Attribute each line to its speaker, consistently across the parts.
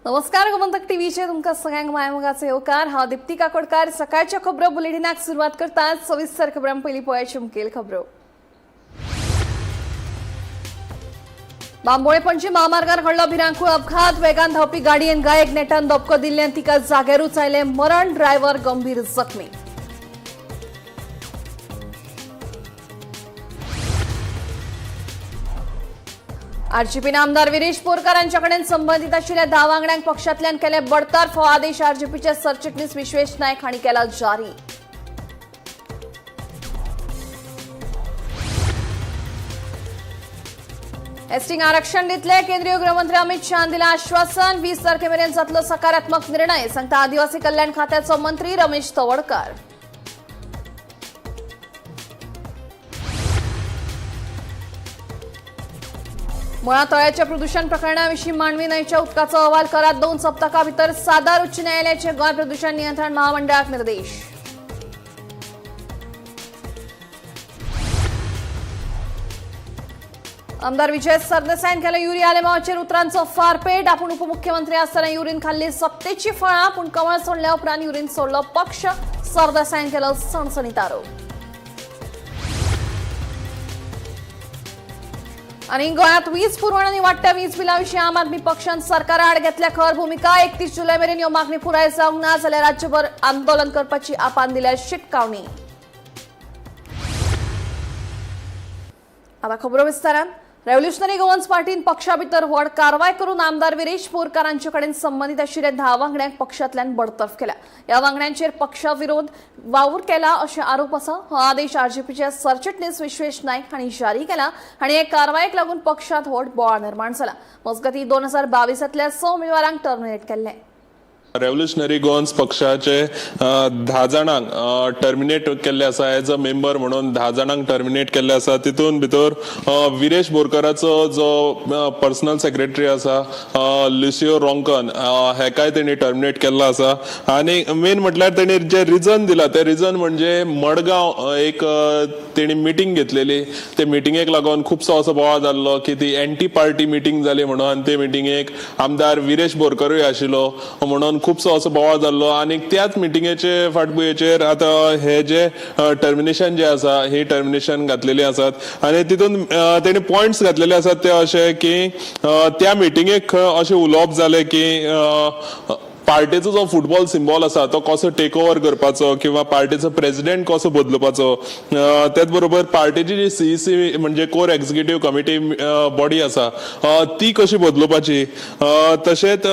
Speaker 1: नमस्कार, गोमंतक टीव्हीचेर तुमकां सगळ्यांक मायमोगाचो येवकार. हांव दिप्ती काकोडकार. सकाळच्या खबरो बुलेटिनाक सुरवात करतात. सविस्तर खबरां. पयलीं पळयाच्यो मुखेल खबरो. बांबोळे पणजी महामार्गार घडलो भिरांकूळ अपघात. वेगान धांवपी गाडयेन गायेक नेटान धपको दिल्ल्यान तिका जाग्यारूच आयलें मरण. ड्रायव्हर गंभीर जखमी. आरजीपीन आमदार विरेश बोरकार हांच्या कडेन संबंदीत आशिल्ल्या 10 वांगड्यांक पक्षांतल्यान केले बडतर्फ. हो आदेश आरजीपीचे सरचिटणीस विश्वेश नायक हांणी केला जारी. एसटींक आरक्षण दितले, केंद्रीय गृहमंत्री अमित शहान दिला आश्वासन. 20 तारखेमेरेन जातलो सकारात्मक निर्णय, सांगता आदिवासी कल्याण खात्याचो मंत्री रमेश तवडकार. मुळा तळ्याच्या प्रदूषण प्रकरणाविषयी मांडवी न्हंयच्या उदकाचो अहवाल करात 2 सप्तकां भितर सादर. उच्च न्यायालयाचे गोंय प्रदूषण नियंत्रण महामंडळाक निर्देश. आमदार विजय सरदेसायन केलं युरी आलेमावाचेर उतरांचो फारपेट. आपूण उपमुख्यमंत्री असताना युरीन खाल्ली सत्तेची फळां, पूण कमळ सोडल्या उपरांत युरीन सोडलो पक्ष. सरदेसायन केलं सणसणीत आरोप. आणि गोंयांत वीज पुरवण आनी वाडट्या वीज बिलाविशीं आम आदमी पक्षान सरकारा आड घेतल्या खर भुमिका. 31 जुलय मेरेन ह्यो मागणी पुराय जावंक ना जाल्यार राज्यभर आंदोलन करपाची आपान दिल्या शिटकावणी. आता खबरो विस्तारान. रेव्होल्युशनरी गोवन्स पार्टीन पक्षा भितर व्हड कारवाय करून आमदार विरेश बोरकार हांचे कडेन संबंदीत आशिल्ल्या 10 वांगड्यांक पक्षांतल्यान बडतर्फ केल्या. ह्या वांगड्यांचेर पक्षाविरोध वावर केला अशे आरोप आसा. हो आदेश आरजीपीचे सरचिटणीस विश्वेश नायक हांणी जारी केला आनी हे कारवायेक लागून पक्षांत व्हड बोवाळ निर्माण जाला. मजगतीं, 2022तल्या 6 उमेदवारांक टर्मिनेट केल्ले.
Speaker 2: रेव्होल्युशनरी गोवन्स पक्षाचे 10 जाणांक टर्मिनेट केल्ले आसा. एज अ मेंबर म्हणून 10 जाणांक टर्मिनेट केल्ले आसा. तितून भितर विरेश बोरकाराचो जो पर्सनल सेक्रेटरी आसा लुसियो रोंकन, हेकाय तेणी टर्मिनेट केल्लो आसा. आनी मेन म्हटल्यार तेणी जे रिजन दिला ते रिजन म्हणजे मडगांव एक तेणी मिटींग घेतलेली. ते मिटिंगेक लागून खुबसो असो बोवाळ जाल्लो की ती एंटी पार्टी मिटींग जाली म्हणून, आनी ते मिटिंगेक आमदार विरेश बोरकरूय आशिल्लो म्हणून खुबसो असो बोवाळ जाल्लो. आनी त्याच मिटिंगेचे फाटभुंयेचेर आतां हे जे टर्मिनेशन जे आसा, ही टर्मिनेशन घातलेली आसात. आनी तितून तेणी पॉयंट्स घातलेले आसात ते अशे की त्या मिटिंगेक अशें उलोवप जालें की पार्टेचो जो फुटबॉल सिम्बॉल आसा तो कसो टेक ओवर करपाचो किंवा पार्टेचो प्रेसिडेंट कसो बदलपाचो, त्याच बरोबर पार्टेची जी सीईसी म्हणजे कोर एक्झिक्युटीव कमिटी बॉडी आसा ती कशी बदलुपाची, तशेंच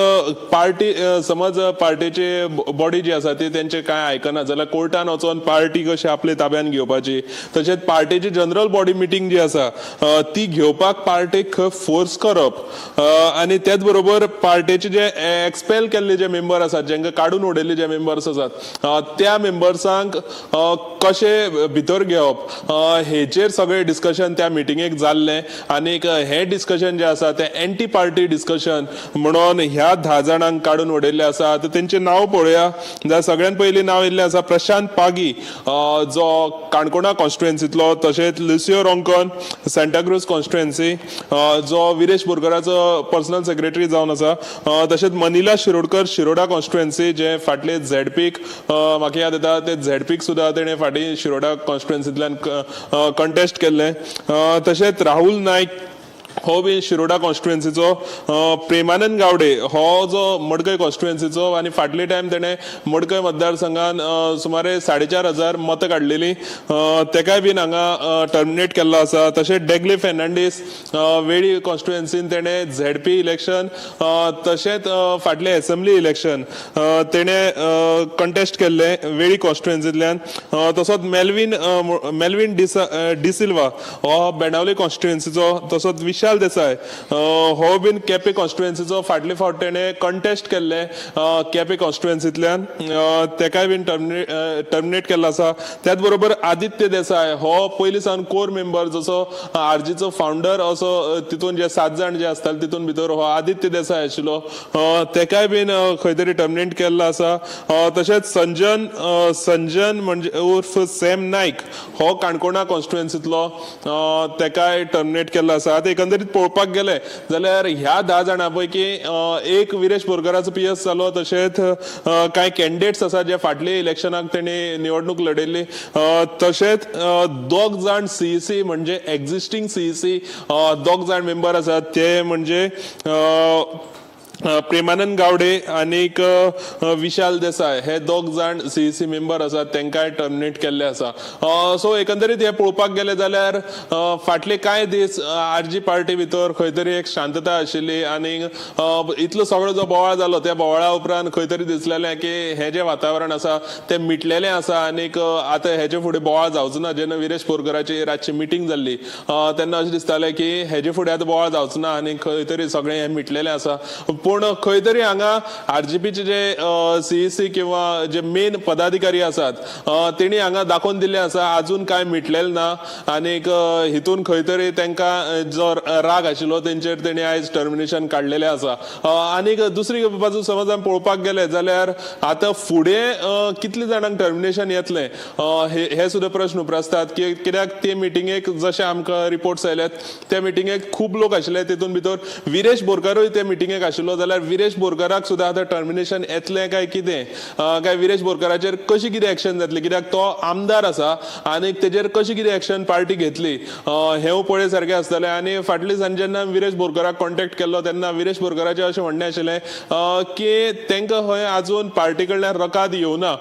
Speaker 2: पार्टी समज पार्टेची बॉडी जी आसा ती तेंचे कांय आयकना जाल्यार कोर्टान वचोन पार्टी कशी आपले ताब्यान घेवपाची, तशेंच पार्टेची जनरल बॉडी मिटींग जी आसा ती घेवपाक पार्टेक फोर्स करप, आनी त्याच बरोबर पार्टेचे जे एक्सपेल केल्ले जे मेंबर आसात, जेंका काडून उडयल्ले जे मेंबर्स आसात त्या मेंबर्सांक कशे भितर घेवप, हेचेर सगळें डिस्कशन त्या मिटिंगेक जाल्लें. आनीक हें डिस्कशन जें आसा तें एंटी पार्टी डिस्कशन म्हणून ह्या 10 जाणांक काडून उडयल्लें आसा. आतां तेंचें नांव पळोवया जाल्यार सगळ्यात पयलीं नांव येयल्लें आसा प्रशांत पागी जो काणकोणा कॉन्स्टिट्युएन्सींतलो, तशेंच लुसियो रोंकन सांताक्रूज कॉन्स्टिट्युएन्सी जो विरेश बोरकराचो पर्सनल सेक्रेटरी जावन आसा, तशेंच मनिला शिरोडकर शिरोडा कॉन्स्टिट्युएन्सी जे फाटले झेडपीक म्हाका याद येता ते झेडपीक सुद्दां तेणें फाटीं शिरोडा कॉन्स्टिट्युएन्सींतल्यान कंटेस्ट केल्लें, तशेंच राहुल नायक हो बी शिरोडा कॉन्स्टिट्युएन्सीचो, प्रेमानंद गावडे हो जो मडकय कॉन्स्टिट्युएन्सीचो आनी फाटले टायम तेणें मडकय मतदारसंघान सुमारे 4500 मतां काडलेली, तेकाय बीन हांगा टर्मिनेट केल्लो आसा. तशेंच डेगले फेर्नांडीस वेळी कॉन्स्टिट्युएन्सीन तेणें झेडपी इलेक्शन तशेंच फाटलें एसेंब्ली इलेक्शन तेणें कंटेस्ट केल्लें वेळी कॉन्स्टिट्युएन्सींतल्यान, तसोच मेल्वीन मेल्वीन डिसिल्वा हो बेणावली कॉन्स्टिट्युएन्सीचो, तसोच विशाल देसाय हो बीन केपे कॉन्स्टिट्युएन्सीचो, फाटले फावट तेणें कंटेस्ट केल्ले केपे कॉन्स्टिट्युएन्सींतल्यान, तेकाय बीन टर्मिनेट केल्लो आसा. त्याच बरोबर आदित्य देसाय हो पयलीं सावन कोर मेंबर, जसो आरजीचो फावंडर असो तितून जे 7 जाण जे आसताले तितून भितर हो आदित्य देसाय आशिल्लो, तेकाय बीन खंय तरी टर्मिनेट केल्लो आसा. तशेंच संजन संजन म्हणजे उर्फ सॅम नायक हो काणकोणा कॉन्स्टिट्युएन्सींतलो, तेकाय टर्मिनेट केल्लो आसा. आतां एकंदरीत एकंदरीत पळोवपाक गेले जाल्यार ह्या 10 जाणां पैकी एक विरेश बोरकाराचो पीएस जालो, तशेंच कांय कॅन्डिडेट्स आसा जे फाटले इलेक्शनाक तेणी निवडणूक लढयल्ली, तशेंच 2 जाण सीईसी म्हणजे एक्झिस्टींग सीईसी 2 जाण मेंबर आसात, ते म्हणजे प्रेमानंद गावडे आनीक विशाल देसाय हे 2 जाण सीईसी मेंबर आसात, तांकांय टर्मिनेट केल्ले आसा. सो एकंदरीत हे पळोवपाक गेले जाल्यार फाटले कांय दीस आरजी पार्टी भितर खंय तरी एक शांतता आशिल्ली आनी इतलो सगळो जो बोवाळ जालो त्या बोवाळा उपरांत खंय तरी दिसलेलें की हें जें वातावरण आसा तें मिटलेलें आसा आनीक आतां हेजे फुडें बोवाळ जावचो ना. जेन्ना विरेश बोरकराची रातची मिटींग जाल्ली तेन्ना अशें दिसतालें की हेजे फुडें आतां बोवाळ जावचो ना आनी खंय तरी सगळें हें मिटलेलें आसा. पूण खंय तरी हांगा आरजीपीचे जे सीईसी किंवा जे मेन पदाधिकारी आसात तेणी हांगा दाखोवन दिल्लें आसा आजून कांय मिटलेलें ना आनीक हितून खंय तरी तांकां जो राग आशिल्लो तेंचेर तेणी आयज टर्मिनेशन काडलेलें आसा. आनीक दुसरी बाजू समज आमी पळोवपाक गेले जाल्यार आतां फुडें कितले जाणांक टर्मिनेशन येतलें हे सुद्दां प्रश्न उप्रासतात की कित्याक ते मिटिंगेक जशे आमकां रिपोर्ट्स आयल्यात त्या मिटिंगेक खूब लोक आशिल्ले, तितून भितर विरेश बोरकारूय ते मिटिंगेक आशिल्लो जाल्यार विरेश बोरकाराक सुद्दां आतां टर्मिनेशन येतलें काय कितें, काय विरेश बोरकाराचेर कशी कितें एक्शन जातली, कित्याक तो आमदार आसा आनी तेजेर कशी कितें एक्शन पार्टी घेतली हें पळय सारकें आसतलें. आनी फाटले दिसान जेन्ना विरेश बोरकाराक कॉन्टेक्ट केल्लो तेन्ना विरेश बोरकाराचें अशें म्हणणें आशिल्लें की तांकां खंय आजून पार्टी कडल्यान रकाद येवना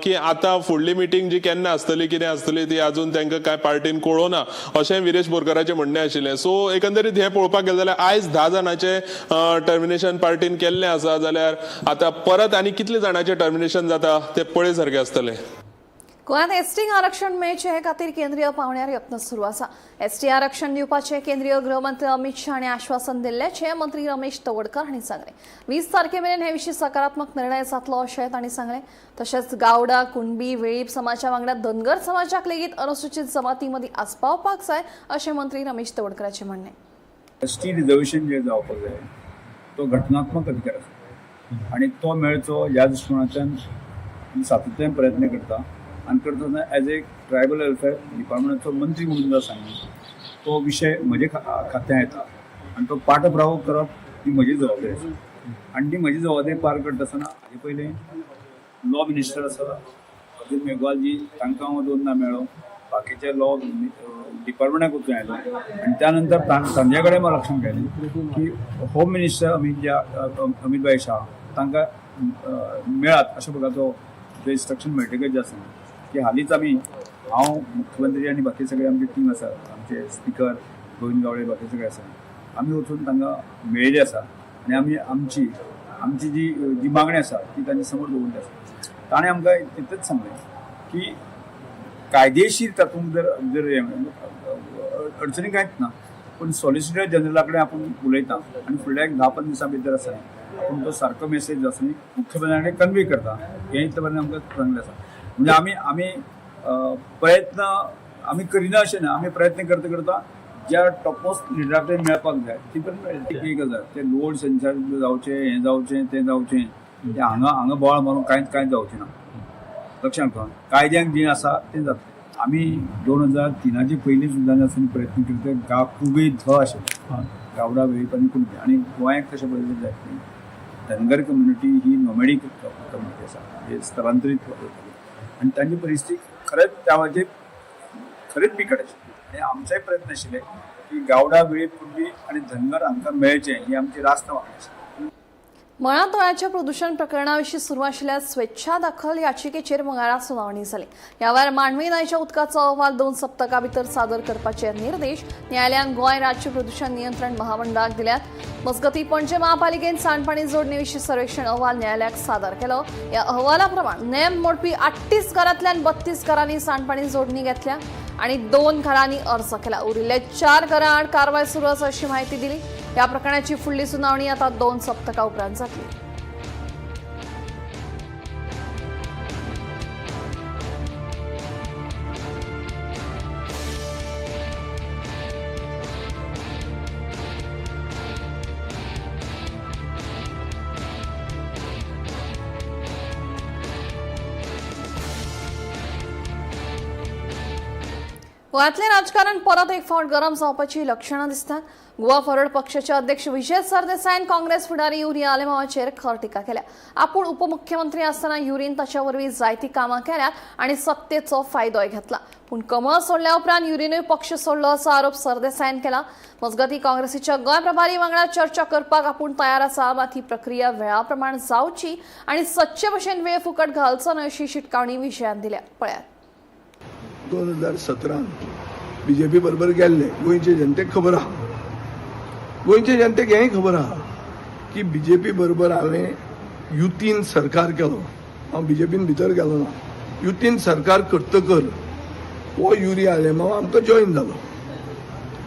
Speaker 2: की आतां फुडली मिटींग जी केन्ना आसतली कितें आसतली ती आजून तांकां कांय पार्टीन कळोवना अशें विरेश बोरकाराचें म्हणणें आशिल्लें. सो एकंदरीत हें पळोवपाक गेलें जाल्यार आयज 10 जाणांचें टर्मिनेशन पार्टीन केल्लें आसा जाल्यार आतां परत आनी कितले जाणांचें टर्मिनेशन जाता तें पळय सारकें आसतलें.
Speaker 1: गोंयांत एसटी आरक्षण मेळचें हे खातीर केंद्रीय पांवड्यार यत्न सुरू आसा. एसटी आरक्षण दिवपाचें केंद्रीय गृहमंत्री अमित शाह हांणी आश्वासन दिल्ल्याचें मंत्री रमेश तवडकर हांणी सांगलें. 20 तारखे मेरेन हे विशीं सकारात्मक निर्णय जातलो अशें तांणी सांगलें. तशेंच गावडा, कुणबी, वेळीप समाजा वांगडा धनगर समाजाक लेगीत अनुसूचित जमाती मदीं आस्पावपाक जाय अशें मंत्री रमेश तवडकराचें म्हणणें.
Speaker 3: एसटी रिजर्वेशन जे जावपाक जाय तो घटनात्मक अधिकार आसा आनी तो मेळचो ह्या दृश्टीकोनांतल्यान सातत्यान प्रयत्न करता आनी करतना एज ए ट्रायबल वेलफेअर डिपार्टमेंटाचो मंत्री म्हणून जर सांगू तो विशय म्हजे खात्यान येता आनी तो पाठपुरावो करप ही म्हजी जबाबदारी आसा आनी ती म्हजी जबाबदारी पार करता आसतना हाजे पयलीं लॉ मिनिस्टर आसा अर्जून मेघवालजी तांकां हांव 2दा मेळ्ळो, बाकीचे लॉ डिपार्टमेंटाक वचून आयलो आनी त्या नंतर तांचे कडेन म्हाका लक्षांत आयलें की होम मिनिस्टर अमित भाई शाह तांकां मेळात अशें प्रकारचो जो इन्स्ट्रक्शन मेळटकच जे आसा की हालींच आमी हांव मुख्यमंत्री आनी बाकी सगळे आमची टीम आसा, आमचे स्पिकर गोविंद गावडे बाकी सगळे आसा, आमी वचून तांकां मेळिल्ले आसा आनी आमी आमची आमची जी जी मागणी आसा ती तांच्या समोर दवरिल्ली आसा. ताणें आमकां तितलेंच सांगलें की कायदेशीर तातूंत जर जर अडचणी कांयच ना, पूण सॉलिसिटर जनरला कडेन आपूण उलयता आनी फुडल्या एक 10-15 दिसां भितर आसा आपूण तो सारको मेसेज जो आसा न्ही मुख्यमंत्र्या कडेन कन्वे करता हें इतलें पर्यंत आमकां सांगलें आसा. म्हणजे आमी आमी प्रयत्न आमी करिना अशें ना, आमी प्रयत्न करता करता ज्या टॉपमोस्ट लिडरा कडेन मेळपाक जाय ती पर्यंत मेळ्ळी. एक गजाल ते लोड सेन्सर जावचें, हें जावचें, तें जावचें, तें हांगा हांगा बोवाळ मारून कांयच कांयच जावचें ना. लक्षांत ठेवा, कायद्यान जें आसा तें जातलें. आमी 2003 पयलीं सुद्दां आसून प्रयत्न करता गांव कुबे ध आशिल्ले गावडा वेळीप आनी कुणबी आनी गोंयाक तशें पळयलें जायत न्ही. धनगर कम्युनिटी ही नॉमेडीक कम्युनिटी आसा, हे स्थलांतरीत वताली आनी तांची परिस्थिती खरेंच त्या वेळाचेर खरेंच बिकट आशिल्ली आनी आमचेय प्रयत्न आशिल्ले की गावडा वेळीप कुणबी आनी धनगर हांकां मेळचें ही आमची रास्त मागणी आशिल्ली.
Speaker 1: मळा तोळ्याच्या प्रदूषण प्रकरणाविशीं सुरू आशिल्ल्या स्वेच्छा दाखल याचिकेचेर मंगळारा सुनावणी जाली. ह्या वेळार मांडवी न्हंयच्या उदकाचो अहवाल 2 सप्तकां भितर सादर करपाचे निर्देश न्यायालयान गोंय राज्य प्रदूषण नियंत्रण महामंडळाक दिल्यात. मजगतीं पणजे महापालिकेन सांडपाणी जोडणी विशीं सर्वेक्षण अहवाल न्यायालयाक सादर केलो. ह्या अहवाला प्रमाण नेम मोडपी 38 घरांतल्यान 32 घरांनी सांडपाणी जोडणी घेतल्या आनी 2 घरांनी अर्ज केला. उरिल्ले 4 घरां आड कारवाय सुरू आसा अशी माहिती दिली. या प्रकरणाची फुडली सुनावणी आता 2 सप्तकां उपरांत जातली. गोंयांतलें राजकारण परत एक फावट गरम जावपाची लक्षणां दिसतात. गोवा फॉरवर्ड पक्षाचे अध्यक्ष विजय सरदेसायन काँग्रेस फुडारी युरी आलेमावाचेर खर टिका केल्या. आपूण उपमुख्यमंत्री आसतना युरीन ताच्या वरवीं जायतीं कामां केल्यात आनी सत्तेचो फायदोय घेतला, पूण कमळ सोडल्या उपरांत युरीनूय पक्ष सोडलो असो आरोप सरदेसायन केला. मजगतीं काँग्रेसीच्या गोंय प्रभारी वांगडा चर्चा करपाक आपूण तयार आसा, मात ही प्रक्रिया वेळा प्रमाण जावची आनी सदचे भशेन वेळ फुकट घालचो न्हय अशी शिटकावणी विजयान दिल्या. पळयात.
Speaker 4: 2017 बीजेपी बरोबर गेल्ले गोंयचे जनतेक खबर आहा. गोंयचे जनतेक हेंय खबर आहा की बीजेपी बरोबर हांवें युतीन सरकार केलो. हांव बीजेपीन भितर गेलो ना. युतीन सरकार करतकर हो युरी आलेमाव आमकां जॉयन जालो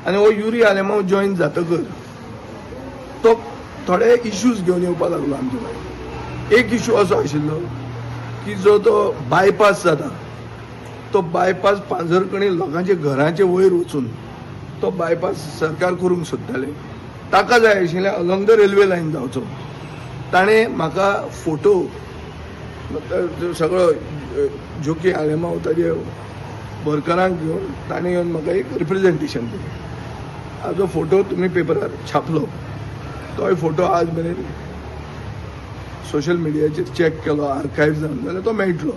Speaker 4: आनी हो युरी आलेमाव जॉयन जातकर तो थोडे इश्यूज घेवन येवपाक लागलो आमचे कडेन. एक इश्यू असो आशिल्लो की जो तो बायपास जाता तो बायपास पांजरकणी लोकांच्या घराचे वयर वचून तो बायपास सरकार करूंक सोदताले. ताका जाय आशिल्लें अलॉंग the railway line जावचो. ताणें म्हाका फोटो सगळो जोकी आलेमाव ताजे वर्करांक घेवन ताणें येवन म्हाका एक रिप्रेझेंटेशन दिलें. हाजो फोटो तुमी पेपरार छापलो. तोय फोटो आज मेरेन सोशल मिडियाचेर चॅक केलो, आर्कायव जावन जाल्यार तो मेळटलो.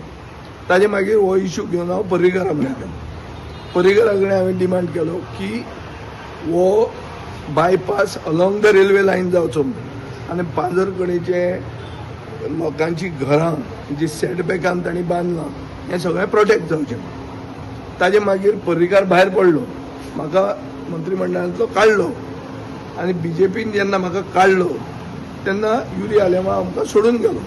Speaker 4: ताजे मागीर हो इशू घेवन हांव पर्रीकारा कडेन गेलो. पर्रीकारा कडेन हांवें डिमांड केलो की हो bypass along the railway line जावचो म्हणून आनी पांजरकणीचे लोकांची घरां जी सेटबॅकान तांणी बांदलां हें सगळें प्रोटेक्ट जावचें. ताजे मागीर पर्रीकार भायर पडलो, म्हाका मंत्रिमंडळांतलो काडलो आनी बीजेपीन जेन्ना म्हाका काडलो तेन्ना युरी आलेमाव आमकां सोडून गेलो.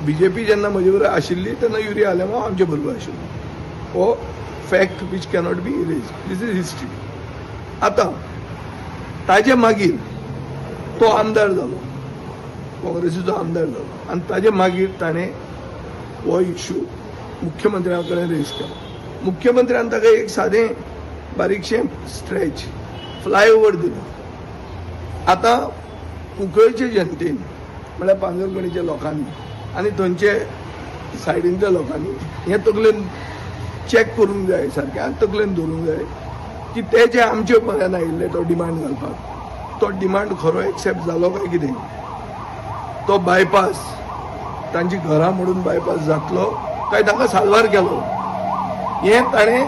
Speaker 4: बीजेपी जेन्ना म्हजे बरोबर आशिल्ली तेन्ना युरी आलेमाव आमचे बरोबर आशिल्लो. हो fact which cannot be erase. This is history. आतां ताजे मागीर तो आमदार जालो, काँग्रेसीचो आमदार जालो आनी ताजे मागीर ताणें हो इशू मुख्यमंत्र्या कडेन रेज केलो. मुख्यमंत्र्यान ताका एक सादें बारीकशें स्ट्रेच फ्लायओवर दिलो. आतां कुंकळचे जनतेन म्हळ्यार पांजरकणीच्या लोकांनी आनी थंयचे सायडीनच्या लोकांनी हें तकलेन चॅक करूंक जाय सारकें आनी तकलेन दवरूंक जाय की ते जे आमचे म्हऱ्यान आयिल्ले तो डिमांड घालपाक, तो डिमांड खरो एक्सेप्ट जालो काय कितें, तो बायपास तांची घरां मोडून बायपास जातलो काय तांकां साल्वार केलो, हें ताणें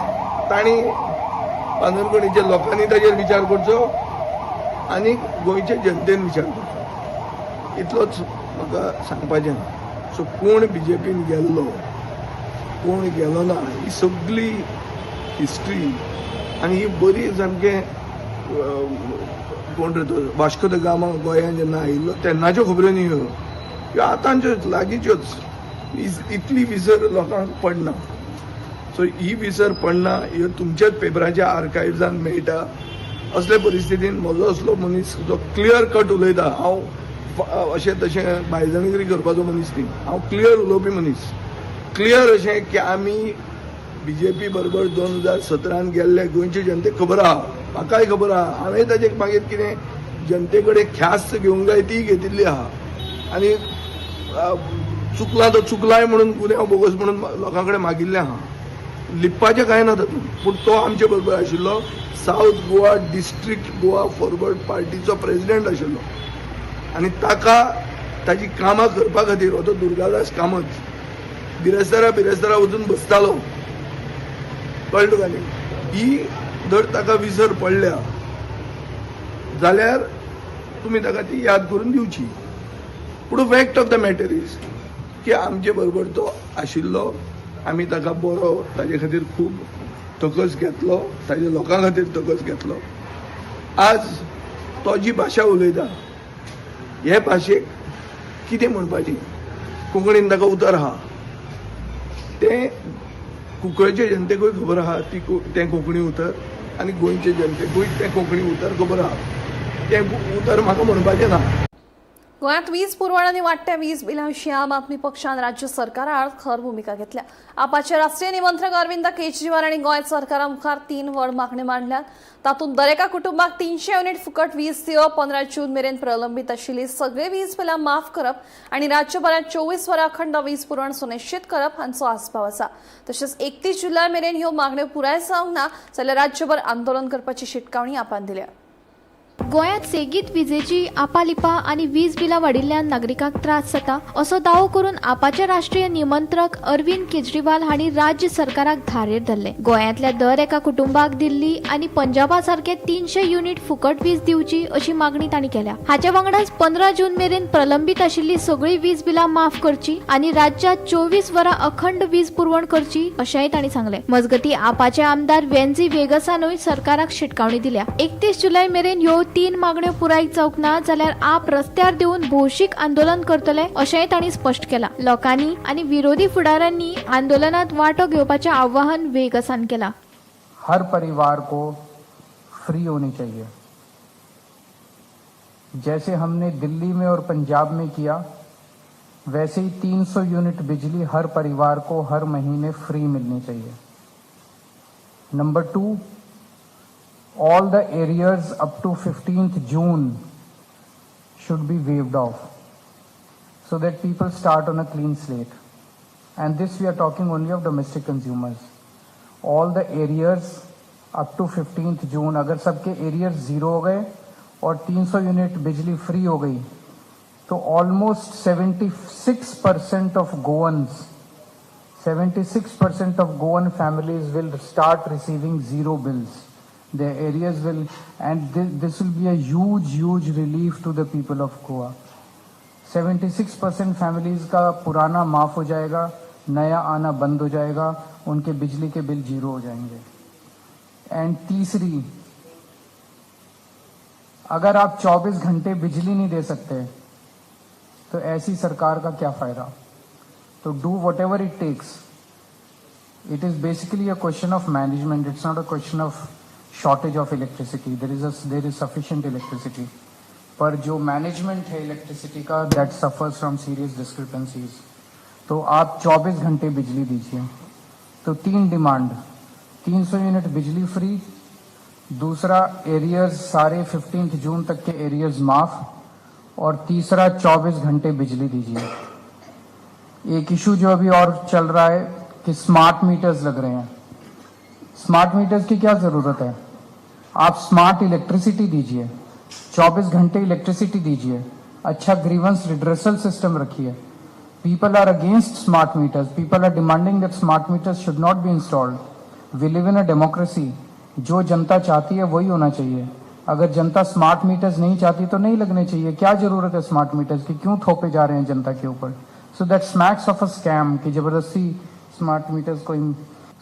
Speaker 4: तांणी पांजरकणीच्या लोकांनी ताजेर विचार करचो आनी गोंयचे जनतेन विचार करचो. इतलोच म्हाका सांगपाचें. सो कोण बीजेपीन गेल्लो, कोण गेलो ना, ही सगळी हिस्ट्री आनी ही बरी सामकें कोण रे तो वास्को the Gama गोंयांत जेन्ना आयिल्लो तेन्नाच्यो खबऱ्यो न्ही ह्यो, ह्यो आतांच्योच लागींच्योच. इतली विसर लोकांक पडना. सो ही विसर पडना, ह्यो तुमच्याच पेपराच्या आर्कायव्सान मेळटा. असले परिस्थितीन म्हजो असलो मनीस जो क्लियर कट उलयता, हांव अशें तशें बायजणगिरी करपाचो मनीस न्ही. हांव क्लियर उलोवपी मनीस. क्लियर अशें की आमी बीजेपी बरोबर 2017न गेल्ले गोंयचे जनतेक खबर आहा, म्हाकाय खबर आहा. हांवें ताजे मागीर कितें जनते कडेन ख्यास्त घेवंक जाय ती घेतिल्ली आहा आनी चुकला तो चुकलाय म्हणून गुन्यांव बोगस म्हणून लोकां कडेन मागिल्लें आहा. लिपपाचें कांय ना तातूंत. पूण तो आमचे बरोबर आशिल्लो, south Goa district Goa forward पार्टीचो प्रेसिडेंट आशिल्लो आनी ताका ताजी कामां करपा खातीर हो तो दुर्गादास कामत बिरेस्तारा बिरेस्तारा वचून बसतालो. कळ्ळें तुका न्ही? ही जर ताका विसर पडल्या जाल्यार तुमी ताका ती याद करून दिवची. पूण fact of the matter is की आमचे बरोबर तो आशिल्लो. आमी ताका बरो ताजे खातीर खूब तकस घेतलो, ताजे लोकां खातीर तकस घेतलो. आज तो जी भाशा उलयता हे भाशेक कितें म्हणपाचें? कोंकणीन ताका उतर आहा तें कुंकळचे जनतेकूय खबर आहा ती तें कोंकणी उतर आनी गोंयचे जनतेकूय तें कोंकणी उतर खबर आहा. तें उतर म्हाका म्हणपाचें ना.
Speaker 1: गोंयांत वीज पुरवण आनी वाडट्या वीज बिलां विशीं आम आदमी पक्षान राज्य सरकारा आड खर भुमिका घेतल्या. आपाचे राष्ट्रीय निमंत्रक अरविंद केजरीवाल हांणी गोंय सरकारा मुखार 3 व्हड मागण्यो मांडल्यात. तातूंत दरेका कुटुंबाक 300 युनिट फुकट वीज दिवप, 15 जून मेरेन प्रलंबीत आशिल्ली सगळी वीज बिलां माफ करप आनी राज्यभरांत 24 वरां अखंड वीज पुरवण सुनिश्चित करप हांचो आस्पाव आसा. तशेंच 31 जुलय मेरेन ह्यो मागण्यो पुराय जावंक ना जाल्यार राज्यभर आंदोलन करपाची शिटकावणी आपान दिल्या.
Speaker 5: गोंयांत सेगीत विजेची आपालिपा आनी वीज बिलां वाडिल्ल्यान नागरिकांक त्रास जाता असो दावो करून आपाचे राष्ट्रीय निमंत्रक अरविंद केजरीवाल हांणी राज्य सरकाराक धारेर धरले. गोंयांतल्या दर एका कुटुंबाक दिल्ली आनी पंजाबा सारके 300 युनिट फुकट वीज दिवची अशी मागणी तांणी केल्या. हाचे वांगडाच 15 जून मेरेन प्रलंबीत आशिल्ली सगळी वीज बिलां माफ करची आनी राज्यांत 24 वरां अखंड वीज पुरवण करची अशेंय तांणी सांगलें. मजगतीं आपाचे आमदार वेन्झी वेगसानूय सरकाराक शिटकावणी दिल्या. 31 जुलय मेरेन ह्यो 3 मागण्यो पुराय जावंक ना जाल्यार आप रस्त्यार देवन भौशीक आंदोलन करतले अशेंय तांणी स्पश्ट केलां. लोकांनी आनी विरोधी फुडाऱ्यांनी आंदोलनात वांटो घेवपाचें आवाहन वेगसान केलां.
Speaker 6: हर परिवार को फ्री होनी चाहिए, जैसे हमने दिल्ली में और पंजाब में किया वैसे ही 300 यूनिट बिजली हर परिवार को हर महीने फ्री मिलनी चाहिए. Number 2, all the arrears up to 15th June should be waived off so that people start on a clean slate. And this we are talking only of domestic consumers. All the arrears up to 15th June, अगर सबके arrears zero हो गए और 300 unit बिजली free हो गई तो almost 76% of Goans, 76% of Goan families will start receiving zero bills. Their arrears will, and this will be a huge, huge relief to the people of Goa. 76% families का पुराना माफ हो जाएगा, नया आना बंद हो जाएगा, उनके बिजली के बिल जीरो हो जाएंगे. एंड तीसरी, अगर आप 24 घंटे बिजली नहीं दे सकते तो ऐसी सरकार का क्या फायदा. तो do whatever it takes. It is basically a question of management. It's not a question of shortage of electricity. There is sufficient electricity. पर जो मैनेजमेंट है इलेक्ट्रिसिटी का, that suffers from serious discrepancies. तो आप 24 घंटे बिजली दीजिए. तो 3 डिमांड, 300 यूनिट बिजली free, दूसरा arrears सारे 15 जून तक K arrears माफ, और तीसरा 24 घंटे बिजली दीजिए. एक इशू जो अभी और चल रहा है कि स्मार्ट मीटर्स लग रहे हैं. स्मार्ट मीटर्स की क्या जरूरत है? आप स्मार्ट इलेक्ट्रिसिटी दीजिए, 24 घंटे इलेक्ट्रिसिटी दीजिए, अच्छा ग्रीवेंस रिड्रेसल सिस्टम रखिए. People are against smart meters. People are demanding that smart meters should not be installed. We live in a democracy. जो जनता चाहती है वही होना चाहिए. अगर जनता स्मार्ट मीटर्स नहीं चाहती तो नहीं लगने चाहिए. क्या जरूरत है स्मार्ट मीटर्स की? क्यों थोपे जा रहे हैं जनता के ऊपर? So that smacks of a scam कि जबरदस्ती स्मार्ट मीटर्स को.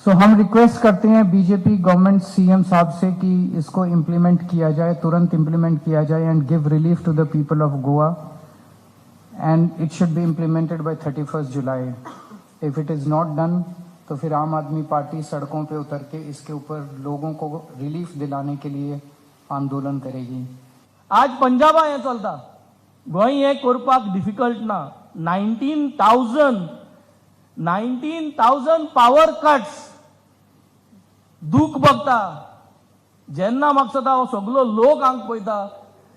Speaker 6: सो हम रिक्वेस्ट करते हैं बीजेपी गवर्नमेंट, सीएम साहब से कि इसको इम्प्लीमेंट किया जाए, तुरंत इम्प्लीमेंट किया जाए and give relief to the people of Goa, and it should be implemented by 31st July. If it is not done तो फिर आम आदमी पार्टी सड़कों पे उतर के इसके ऊपर लोगों को रिलीफ दिलाने के लिए आंदोलन करेगी.
Speaker 7: आज पंजाबा हें चलता, गोंय हें करपाक डिफिकल्ट ना. 19,000, 19,000 power cuts. दूख बघता जेन्ना म्हाका दिसता हो सगलो लोक हांगा पळयता.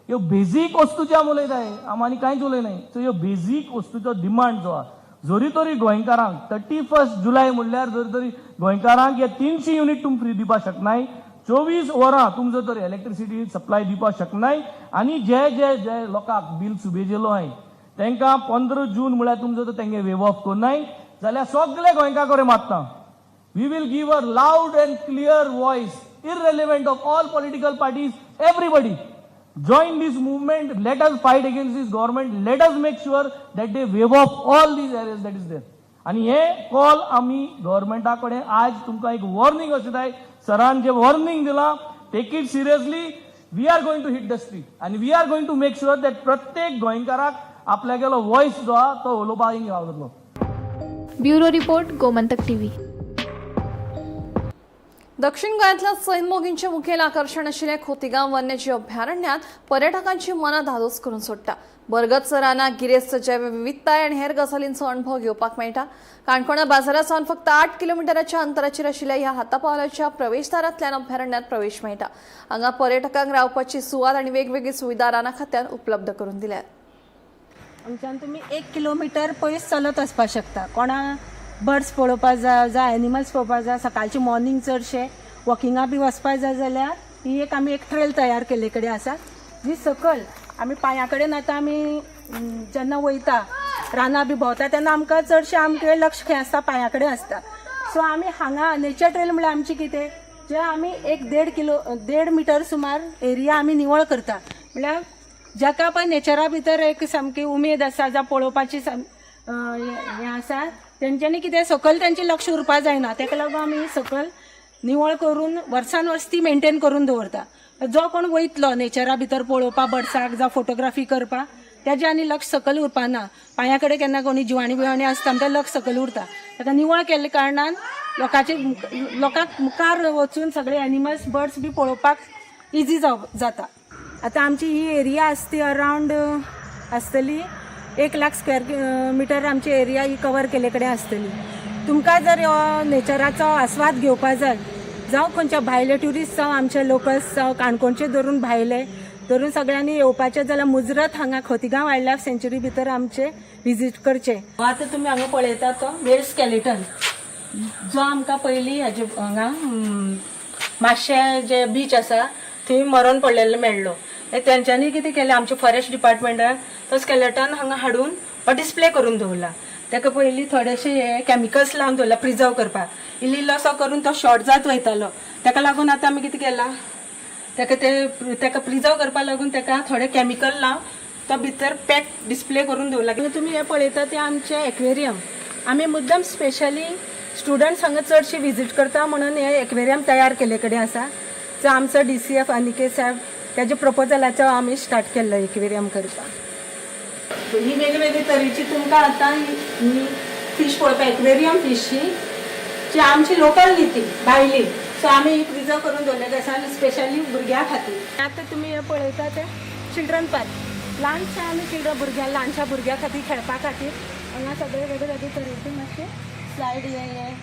Speaker 7: ह्यो बेजीक वस्तूची आमी उलयताय, आमी आनी कांयच उलयनाय. सो ह्यो बेजीक वस्तूचो डिमांड जो आहा, जरी तरी गोंयकारांक 31 जुलय म्हणल्यार जरी तरी गोंयकारांक हे 300 युनिट तुमी फ्री दिवपाक शकनाय, 24 वरां तुमचो तर इलेक्ट्रिसिटी सप्लाय दिवपाक शकनाय, आनी जे जे जे लोकांक बील सुबेजेलो आहाय तांकां 15 जून म्हळ्यार तुमचो तर तेंगे वेव ऑफ करनाय जाल्यार सगळे गोंयकार कडेन मारता. We will give a loud and clear voice, irrelevant of all political parties. Everybody join this movement. Let us fight against this government. Let us make sure that they waive off all these arrears that is there. आणि हे call आमी गव्हर्मेंटा कडेन आज तुमकां एक warning अशें जाय. सरान जे वॉर्निंग दिलां, take it seriously. We are going to hit the street आनी we are going to make sure that प्रत्येक गोंयकाराक आपल्यागेलो वॉयस जो आहा तो उलोवपाक गावतलो.
Speaker 5: Bureau report, Gomantak TV.
Speaker 1: दक्षिण गोंयांतल्या सैनमोगींचें मुखेल आकर्शण आशिल्लें खोतिगांव वन्यजीव अभयारण्यांत पर्यटकांची मनां धादोस करून सोडटा. बरगद रानां, गिरेस्त जैवविविधताय आनी हेर गजालींचो अणभव घेवपाक मेळटा. काणकोणा बाजारा सावन फक्त 8 किलोमिटराच्या अंतराचेर आशिल्ल्या ह्या हातापावलाच्या प्रवेशदारांतल्यान अभयारण्यांत प्रवेश मेळटा. हांगा पर्यटकांक रावपाची सुवात आनी वेगवेगळी सुविधा रानां खात्यान उपलब्ध करून दिल्यात.
Speaker 8: हांगच्यान तुमी 1 किलोमिटर पयस चलत वचपाक शकता. कोणा बर्ड्स पळोवपा जाय, जावं एनिमल्स पळोवपा जाय, सकाळचे मॉर्निंग चडशे वॉकिंगा बी वचपा जाय जाल्यार ही एक आमी एक ट्रेल तयार केल्ले कडेन आसा, जी सकयल आमी पांया कडेन आतां आमी जेन्ना वयता रानां बी भोंवता तेन्ना आमकां चडशें आमचें लक्ष खंय आसता, पांया कडेन आसता. सो आमी हांगा नेचर ट्रेल म्हणल्यार आमची कितें, जे आमी एक 1.5 मिटर सुमार एरिया आमी निवळ करता. म्हणल्यार जाका पळय नेचरा भितर एक सामकी उमेद आसा, जावं पळोवपाची हें आसा, तेंच्यांनी कितें सकयल तेंचें लक्ष उरपा जायना. तेका लागून आमी सकयल निवळ करून वर्सान वर्स ती मेंटेन करून दवरता. जो कोण वयतलो नेचरा भितर पळोवपा बर्ड्साक जावं फोटोग्राफी करपाक, तेजें आनी लक्ष सकयल उरपाना. पांया कडेन केन्ना कोणी जिवाणी बिवाणी आसता म्हणटा लक्ष सकयल उरता. ताका निवळ केल्ल्या कारणान लोकांक मुखार वचून सगळे एनिमल्स बर्ड्स बी पळोवपाक इजी जाता. आतां आमची ही एरिया आसता ती अरावंड आसतली 1 लाख स्क्वेअर मिटर आमची एरिया ही कवर केल्ले कडेन आसतली. तुमकां जर हो नेचराचो आस्वाद घेवपा जाय, जावं खंयच्या भायले ट्युरिस्ट जावं आमचे लोकल्स जावं काणकोणचे धरून भायले धरून सगळ्यांनी येवपाचें जाल्यार मुजरत हांगा खोतिगांव वायल्ड लायफ सँच्युरी भितर आमचे विजीट करचे. आतां तुमी हांगा पळयता तो वेल स्केलेटन, जो आमकां पयलीं हाजे हांगा मातशें जे बीच आसा थंय मरण पडलेलो मेळ्ळो. तेंच्यांनी कितें केलें, आमच्या फॉरेस्ट डिपार्टमेंटान तो स्केलेटन हांगा हाडून हो डिस्प्ले करून दवरला. ताका पयलीं थोडेशे हे केमिकल्स लावन दवरला प्रिजर्व करपाक. इल्लो इल्लोसो करून तो शॉर्ट जात वयतालो. ताका लागून आतां आमी कितें केलां, ताका प्रिजर्व करपाक लागून ताका थोडे केमिकल लावन तो भितर पॅक डिस्प्ले करून दवरला. तुमी हें पळयता तें आमचें एक्वेरियम. आमी मुद्दम स्पेशली स्टुडंट्स हांगा चडशे विजीट करता म्हणून हें एक्वेरियम तयार केल्ले कडेन आसा. जो आमचो DCF Aniket साहेब तेज्या प्रपोजलाचो आमी स्टार्ट केल्लो एक्वेरियम करपाक. ही वेगवेगळे तरेची तुमकां आतां ही फीश पळोवपा, एक्वेरियम फिशी जी आमची लोकल न्ही, ती भायली. सो आमी ही प्रिजर्व करून दवरलेली आसा स्पेशली भुरग्यां खातीर. आतां तुमी हें पळयता तें चिल्ड्रन पार्क. ल्हानशा आमी चिल्ड्रन भुरग्यां, ल्हानशा भुरग्यां खातीर खेळपा खातीर हांगा सगळे वेगळे वेगळे तरेचे मातशे स्लायड हे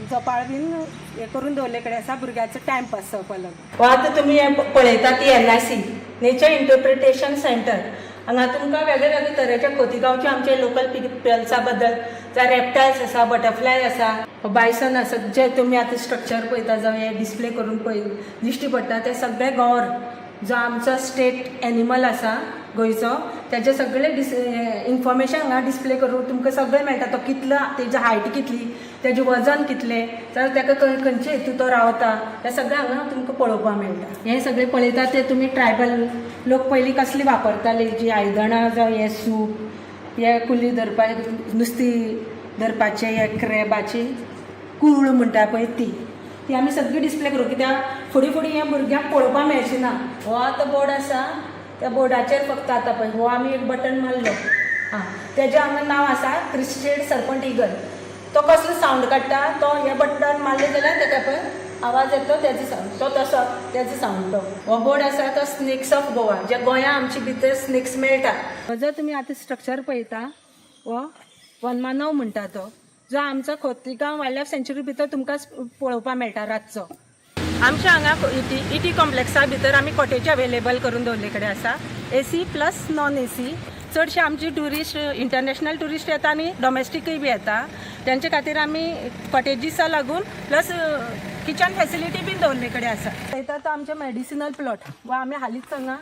Speaker 8: झोपाळ बीन हे करून दवरले कडेन आसा भुरग्याचो टायमपास जावपा लागून. आतां तुमी हें पळयता ती NIC, nature interpretation centre. हांगा तुमकां वेगळे वेगळे तरेचे खोतिगांवचे आमचे लोकल पिपल्सा बद्दल, जावं रेप्टायल्स आसा, बटरफ्लाय आसा, बायसन आसा, जे तुमी आतां स्ट्रक्चर पळयता जावं हे डिस्प्ले करून पळय दिश्टी पडटा ते सगळे गौर, जो आमचो स्टेट एनिमल आसा गोंयचो, तेजे सगळे इन्फॉर्मेशन हांगा डिस्प्ले करून तुमकां सगळें मेळटा. तो कितलो, तेजी हायट कितली, तेजें वजन कितलें, जाल्यार ताका खंयचे हितून तो रावता, तें सगळें हांगा तुमकां पळोवपाक मेळटा. हें सगळें पळयता ते तुमी ट्रायबल लोक पयलीं कसली वापरताले जी आयदनां, जावं हें सूप, हे कुली धरपाक, नुस्तीं धरपाचें हे क्रॅबाची कूळ म्हणटा पळय ती ती आमी सगळी डिस्प्ले करूं, कित्याक फुडें फुडें हें भुरग्यांक पळोवपाक मेळचें ना. हो आतां बोर्ड आसा, त्या बोर्डाचेर फक्त आतां पळय हो आमी एक बटन मारलो, आं तेजें हांगा नांव आसा क्रिस्टेड सर्पंट इगल. तो कसलो सावंड काडटा, तो हें बटन मारलें जाल्यार तेका पळय आवाज येता तेजो सावंड, तो तसो तेजो सावंड. तो हो बोर्ड आसा तो स्नेक्स ऑफ गोवा, जे गोंया आमचे भितर स्नेक्स मेळटा. जर तुमी आतां स्ट्रक्चर पळयता, हो वनमानव म्हणटा तो, जो आमचो खोतिगांव वायल्ड लायफ सँच्युरी भितर तुमकां पळोवपाक मेळटा रातचो. आमच्या हांगा इटी कॉम्प्लेक्सा भितर आमी कॉटेज अवेलेबल करून दवरले कडेन आसा, AC plus non AC. चडशे आमची ट्युरिस्ट, इंटरनॅशनल ट्युरिस्ट येता आनी डॉमेस्टिकूय बी येता. तेंचे खातीर आमी कॉटेजीसा लागून प्लस किचन फॅसिलिटी बीन दवरले कडेन आसा. पळयता तो आमचे मेडिसिनल प्लॉट वा आमी हालींच हांगा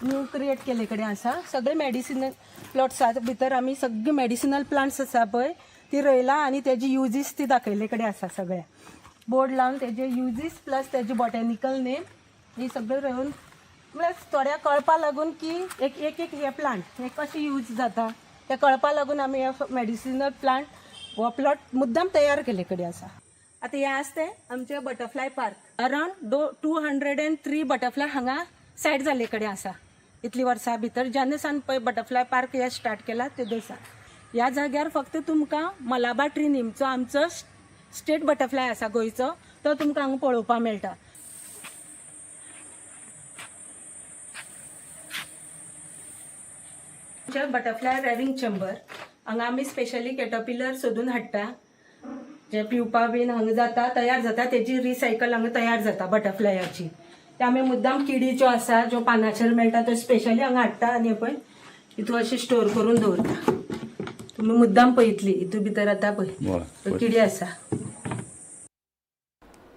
Speaker 8: न्यू क्रिएट केल्ले कडेन आसा. सगळे मेडिसिनल प्लॉट्सा भितर आमी सगळे मेडिसिनल प्लांट्स आसा पळय ती रोयला आनी तेजी युजीस ती दाखयल्ले कडेन आसा. सगळे बोर्ड लावन तेजे युजीस प्लस तेजी बॉटॅनिकल नेम ही सगळें रोवन, म्हळ्यार थोड्या कळपा लागून की एक एक एक हे प्लांट हे कशें यूज जाता ते कळपा लागून आमी हे मेडिसिनल प्लांट हो प्लॉट मुद्दाम तयार केल्ले कडेन आसा. आतां हें आसा तें आमचें butterfly park. Around 203 butterfly हांगा सायड जाल्ले कडेन आसा इतली वर्सां भितर. जेन्ना सावन पळय बटरफ्लाय पार्क हे स्टार्ट केला तेदो सावन ह्या जाग्यार फक्त तुमकां मलाबार ट्री निमचो, आमचो स्टेट बटरफ्लाय आसा गोंयचो. तो तुमकां हांगा पळोवपाक मेळटा. बटरफ्लाय रेविंग चेंबर, हांगा आमी स्पेशली कॅटरपिलर सोदून हाडटा, जे पिवपा बीन हांगा जाता, तयार जाता, तेजी रिसायकल हांगा तयार जाता बटरफ्लायाची. ते आमी मुद्दाम किडी ज्यो आसा, ज्यो पानाचेर मेळटा, त्यो स्पेशली हांगा हाडटा आनी पळय हितू अशें स्टोर करून दवरता. तुमी मुद्दाम पळयतली, हितू भितर आतां पळय किडी आसा.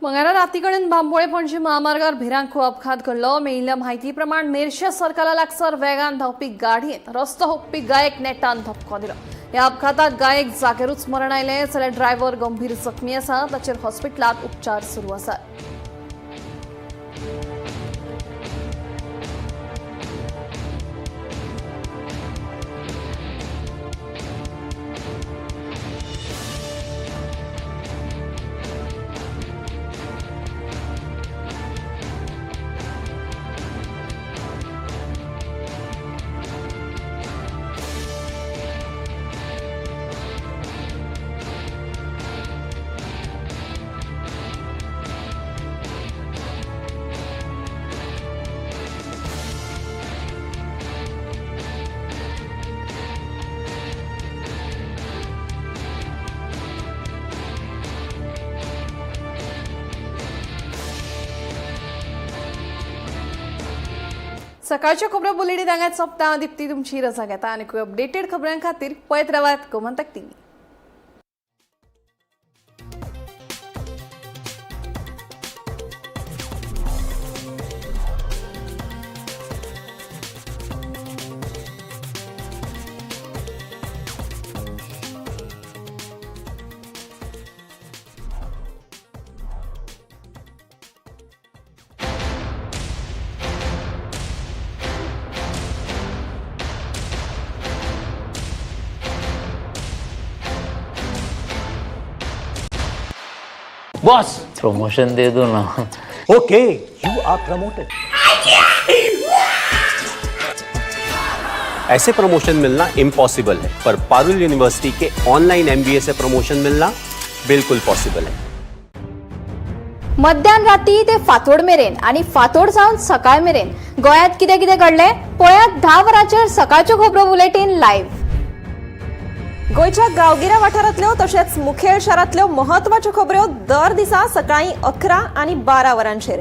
Speaker 1: मंगळारा रातीकडेन बांबोळे पणजी महामार्गार भिरांकूळ अपघात घडलो. मेळिल्ल्या म्हायती प्रमाण मेरशे सर्कला लागसार वेगान धांवपी गाडयेन रस्तो हुपपी गायक नेटान धपको दिलो. ह्या अपघातात गायक जागेरूच मरण आयलें, जाल्यार ड्रायव्हर गंभीर जखमी आसा. ताचेर हॉस्पिटलांत उपचार सुरू आसात. सकाळच्या खबरो बुलेटीन हांगाच सोंपता. दीप्ती तुमची रजा घेता आनी अपडेटेड खबरां खातीर पळयत रावात गोमंतक टीव्ही.
Speaker 9: बॉस, प्रमोशन दे दो ना.
Speaker 10: Okay, you are promoted. ऐसे प्रमोशन मिलना इम्पॉसिबल है, पर पारुल यूनिवर्सिटी के ऑनलाइन एमबीए से प्रमोशन मिलना बिल्कुल पॉसिबल है.
Speaker 5: मध्यान राती ते फांतोड मेरेन आनी फांतोड जावन सकाळ मेरेन गोंयांत कितें कितें घडलें पळयात 10 वरांचेर सकाळच्यो खबरो बुलेटीन लायव्ह.
Speaker 11: गोंयच्या गांवगिऱ्या वाठारांतल्यो तशेंच मुखेल शारांतल्यो म्हत्वाच्यो खबऱ्यो दर दिसा सकाळीं 11 आनी 12 वरांचेर.